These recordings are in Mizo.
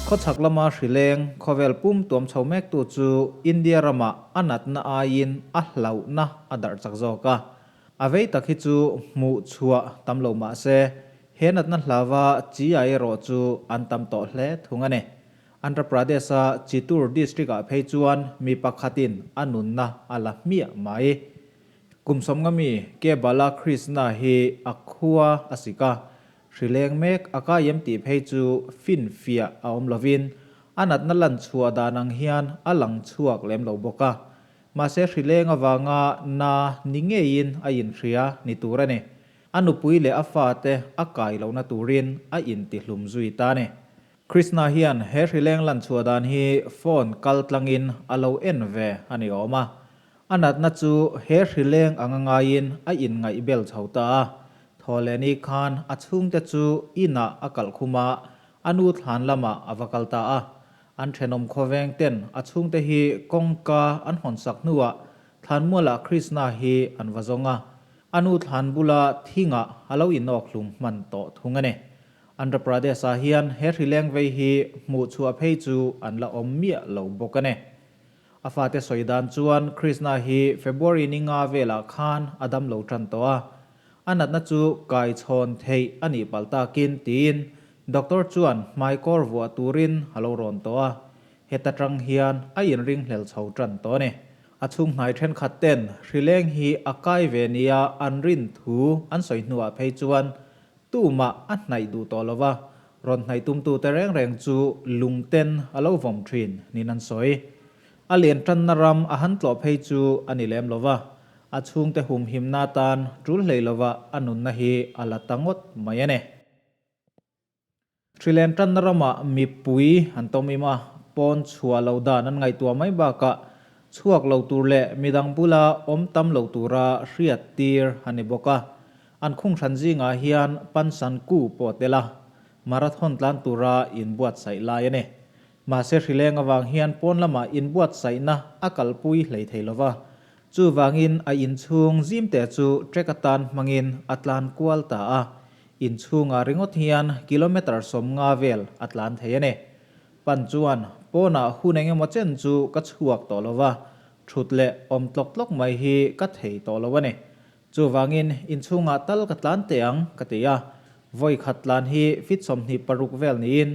Khawchhak lama hrileng khawvel pum tuam chho mektu chu India ramah a natna aiin a hlauhna a darh chak zawk a. A vei tak hi chu hmuh chhuah tam lo mah se, he natna hlauva chi ai erawh chu an tam tawh hle thung a ni. Andhra Pradesh-a Chittoor district-ah phei chuan mi pakhatin a nunna a la hmiah mai. Kum sawmnga mi K Balakrishna hi a khua a sik a, Hrileng mek a kai em tih phei chu finfiah a awm lovin a natna lan chhuah dan ang hian a lang chhuak lem lo bawk a. Mahse hrileng avanga na ni ngeiin a inhria ni tur a ni. A nupui leh a fate a kai lohna turin a intihlum zui ta a ni. Krishna hian he hrileng lan chhuah dan hi phone kal tlangin a lo en ve a ni awm a. A natna chu he hrileng anga ngaiin a inngaihbel chho ta a. Thawhlehni khan a chhungte chu inah a kalh khum a, a nu thlan lamah a va kal ta a. An thenawm khawveng ten a chhungte hi kawngka an hawnsak hnuah thlanmualah Krishna hi an va zawng a. A nu thlan bula thingah a lo inawk hlum hman tawh thung a ni. Andhra Pradesh-ah hian he hrileng vei hi hmuh chhuah phei chu an la awm miah lo bawk a ni. A fate sawi dan chuan Krishna hi February ni nga velah khan a dam lo tan tawh a, a natna chu kai chhawn theih a nih palh takin tiin doctor chuan hmaikawr vuah turin a lo rawn tawh a, heta tang hian a inringhlel chho tan tawh a ni. A chhung hnai thenkhat ten hrileng hi a kai ve nia an rin thu an sawi hnuah phei chuan Tumah a hnaih duh tawh lo va, rawn hnaih tumtute reng reng chu lungten a lo vawm thin niin an sawi. A lian tanna ram a han tlawh phei chu a ni lem lo va, a chhungte humhimna atan tul hlei lova a nunna hi a la ta ngawt mai a ni. Hrilen tanna ramah mipui an tawm im a, pawn chhuah lo dan an ngaihtuah mai bakah chhuak lo tur leh midang bula awm tam lo tura hriat tir a ni bawk a. An khung hran zingah hian Pansan Ku pawh a tel a, marathon tlan tura inbuatsaih lai a ni. Mahse hrileng avang hian pawn lamah inbuatsaihna a kalpui hlei thei lo va, chuvangin a inchhung zimte chu trek atan hmangin a tlan kual ta a, inchhungah ringawt hian kilometre 50 vel a tlan thei a ni. Pan chuan pawnah hun eng emaw chen chu ka chhuak tawh lo va, thut leh awm tlawk tlawk mai hi ka thei tawh lo a ni. Chuvangin, inchhungah tal ka tlan teh ang, ka ti a. Vawi khat tlan hi feet 26 vel niin,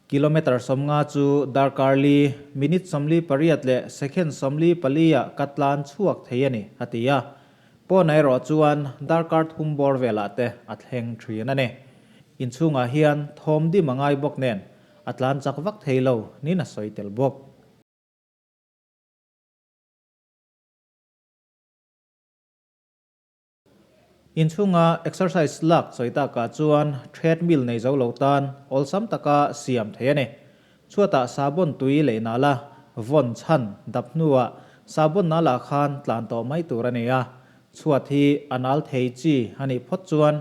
kilometre 50 chu darkar li, minute 48 leh second 44 ah ka tlan chhuak thei a ni, a ti a. Pawnah erawh chuan darkar thum bawr velah te a thleng thin a ni. Inchhungah hian thawm dim a ngai bawk nen, a tlan chak vak thei lo niin a sawi tel bawk. Inchhunga exercise lak sawi takah chuan treadmill nei zo lo tan awlsam taka siam thei a ni. Chhuatah sabon tui leh nala vawn chhan dap hnuah sabon nalah khan tlan tawh mai tur a ni a. Chhuat hi a nal thei chi a nih phawt chuan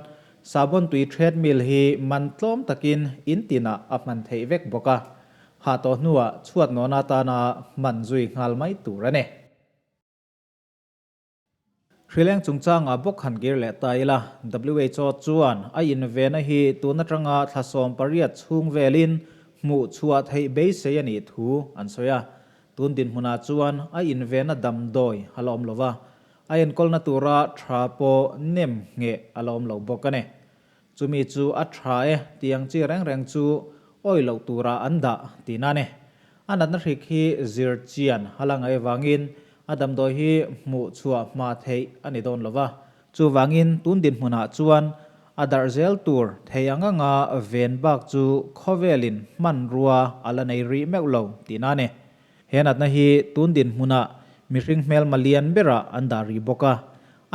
sabon tui treadmill hi man tlawm takin in tinah a hman theih vek bawk a. Hah tawh hnuah chhuat nawn atana hman zui nghal mai tur a ni. Hrileng chungchangah bawk han kir leh ta ila, WHO chuan a invena hi tun atanga thla 18 chhung velin hmuh chhuah theih beisei a nih thu an sawi a. Tun dinhmunah chuan a invena damdawi a la awm lo va, a enkawlna tura tha pawh nem ngheh a la awm lo bawk a ni. Chumi chu a tha e tih ang chi reng reng chu awi loh tura an dah tihna a ni. A natna hrik hi zir chian a la ngaih avangin a damdawi hi hmuh chhuah hma theih a ni dawn lo va. Chuvangin tun dinhmunah chuan a darh zel tur thei ang anga ven bak chu khawvelin hmanrua a la nei rih meuh lo tihna a ni. He natna hi tun dinhmunah mihring hmelma lian berah an dah rih bawk a.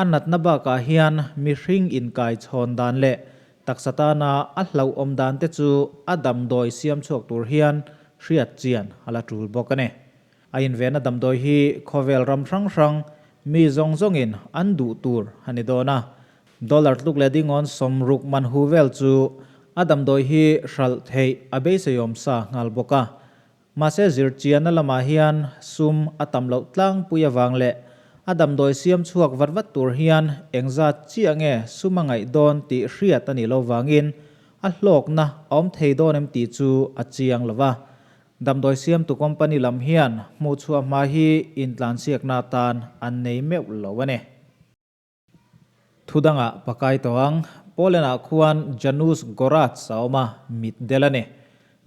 A natna bakah hian mihring inkai chhawn dan leh taksa tana a hlauhawm dan te chu a damdawi siam chhuak tur hian hriat chian a la tul bawk a ni. A invenna damdawi hi khawvel ram hrang hrang mi zawng zawngin an duh tur a ni dawn a. Dollar tluk leh dingawn 60 man hu vel chu a damdawi hi hralh theih a beiseiawm sa nghal bawk a. Mahse zirchianna lamah hian sum a tam loh tlangpui avang leh a damdawi siam chhuak vat vat tur hian engzat chiah nge sum a ngaih dawn tih hriat a nih lo vangin a hlawkna a awm thei dawn em tih chu a chiang lo va. Damdawi siamtu company lam hian hmuhchhuah hma hi intlansiakna atan an nei meuh lo a ni. Thu dangah pakai tawh ang, Poland-ah khuan Janusz Gorac a awm a, mit del a ni.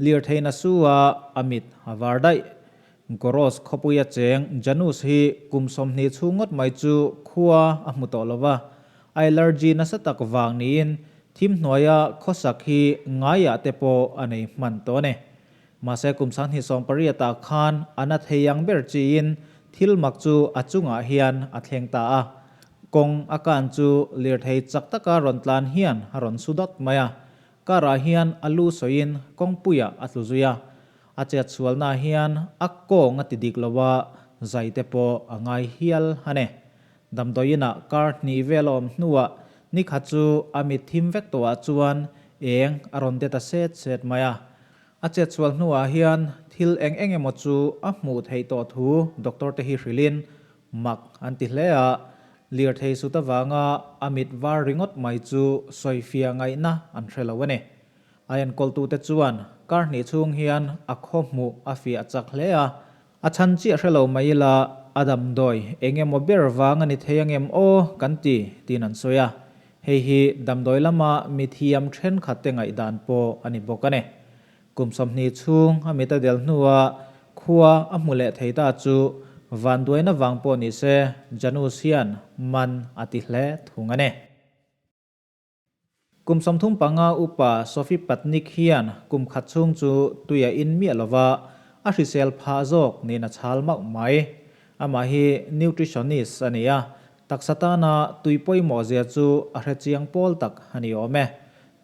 Lirtheihna su a, a mit a var daih. Goros khawpuia cheng Janusz hi kum 20 chhung ngawt mai chu khua a hmu tawh lo va, a allergy nasa tak vang niin thim hnuaia khawsak hi ngaiah te pawh a nei hman tawh a ni. Mahse kum 2018 ah khan a na thei ang ber chiin thil mak chu a chungah hian a thleng ta a. Kawng a kan chu lirthei chak taka rawn tlan hian a rawn su dawt mai a. Car ah hian a lu sawiin kawngpuiah a tlu zui a. A chet sualna hian a kawng a ti dik lo a, zai te pawh a ngai hial a ni. Damdawiinah kar hnih vel a awm hnuah nikhat chu a mit thim vek tawhah chuan eng a rawn de ta set set mai a. A chetsual hnuah hian thil eng eng emaw chu a hmuh theih tawh thu doctor te hi hrilhin mak an ti hle a, lirthei sut avanga a mit var ringawt mai chu sawifiah ngaihna an hre lo a ni. A enkawltute chuan kar hnih chhung hian a khaw hmuh a fiah chak hle a, A chhan chiah hre lo mai ila, a damdawi eng emaw ber vang a ni thei angem aw kan ti, tiin an sawi a. Hei hi damdawi lama mithiam thenkhat te ngaihdan pawh a ni bawk a ni. Kum 20 chhung a mit a del hnua khua a hmu leh thei ta chu vanduaina vang pawh ni se Janusz hian man a ti hle thung a ni. Kum 35 upa Sophie Patnik hian kum khat chhung chu tui a in miah lova, a hrisel phah zawk niin a chhal mauh mai. Amah hi nutritionist a ni a, taksa tana tui pawimawh zia chu a hrechiang pawl tak a ni awm e.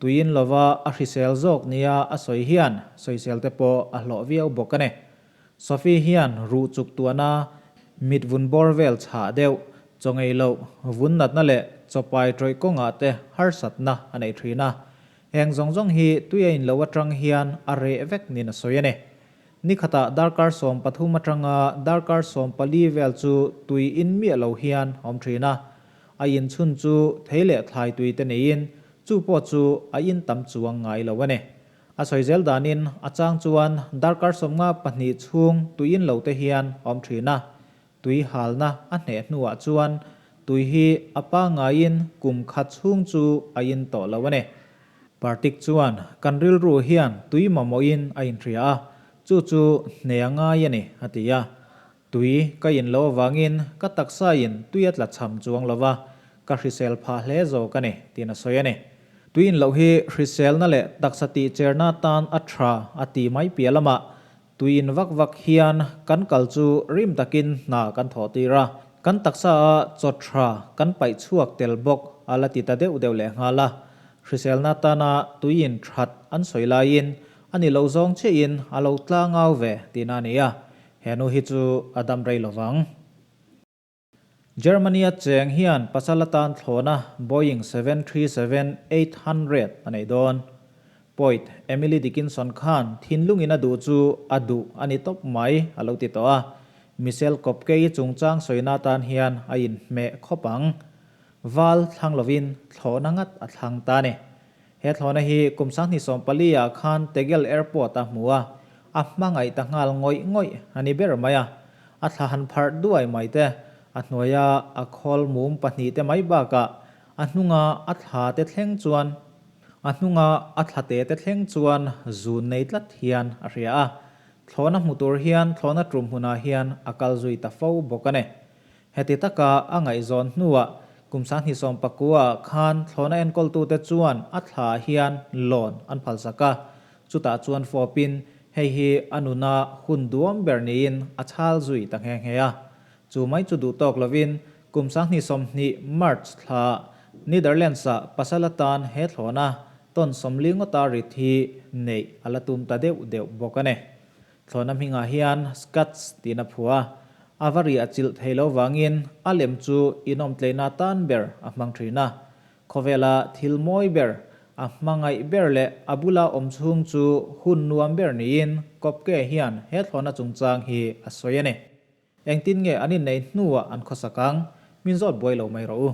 Tui in lova a hrisel zawk nia a sawi hian sawisel te pawh a hlawh viau bawk a ni. Sophie hian ruh chuk tuahna, mit vun bawr vel chhah deuh, chaw ngei loh, vun natna leh chaw pai tawih kawngah te harsatna a nei thin a. Heng zawng zawng hi tui a in lo atang hian a reh vek niin a sawi a ni. Ni khatah darkar 13 atanga darkar 14 vel chu tui in miah lo hian a awm thin a. A in chhun chu thei leh thlai tui te neiin chu pawh chu a in tam chuang ngai lo a ni. A sawi zel danin a chang chuan darkar 52 chhung tui in lo te hian a awm thin a, tui halna a hneh hnuah chuan tui hi a pangaiin kum khat chhung chu a in tawh lo a ni. Partik chuan kan rilru hian tui mamawhin a inhria a, chu chu hne a ngai a ni, a ti a. Tui ka in lo avangin ka taksain tui a tla cham chuang lo va, ka hrisel phah hle zawk a ni, tiin a sawi a ni. Tui in loh hi hriselna leh taksa tih cherna atan a tha a ti mai piah lamah tui in vak vak hian kan kal chu rim takin hna kan thawh tir a, kan taksa a chaw tha kan paih chhuak tel bawk a la ti ta deuh deuh leh nghal a. Hriselna atana tui in that an sawi laiin a ni lo zawng chiahin a lo tlangau ve tihna a ni a, He nu hi chu a dam rei lo vang. Germany-a cheng hian pasal atan thlawna Boeing 737-800 a nei dawn. Poet Emily Dickinson khan thinlungin a duh chu a duh a ni tawp mai a lo ti tawh a. Michelle Kopke-i chungchang sawina atan hian a inhmeh khawp ang. Val thlang lovin thlawhna ngat a thlang ta a ni. He thlawhna hi kum 2014 ah khan Tegel Airport a hmu a, a hmangaih ta nghal ngawih ngawih a ni ber mai a. A thla han pharh duai mai te, a hnuaia a khawl mum pahnih te mai bakah a hnunga a thla te thleng chuan a hnunga a thla te te thleng chuan zun nei tlat hian a hria a. Thlawhna hmu tur hian thlawhna tum hmunah hian a kal zui ta fo bawk a ni. Heti taka a ngaihzawn hnuah kum 2019 ah khan thlawhna enkawltute chuan a thla hian loan an phalsak a, chutah chuan fawpin hei hi a nuna hun duam ber niin a chhal zui ta nghe nghe a. Chu mai chu duh tawk lovin kum 2020 March thla Netherlands-ah pasal atan he thlawhna tawn 40 ngawta rit hi neih a la tum ta deuh deuh bawk a ni. Thlawhna hmingah hian Scats tiin a phuah a, a va riah chilh thei lo vangin a lem chu inawmtleina tan ber a hmang thin a. Khawvela thil mawi ber, a hmangaih ber leh a bula awm chhung chu hun nuam ber niin Kopke hian he thlawhna chungchang hi a sawi a ni. Engtin nge an inneih hnuah an khawsak ang? Min zawt buai lo mai rawh u.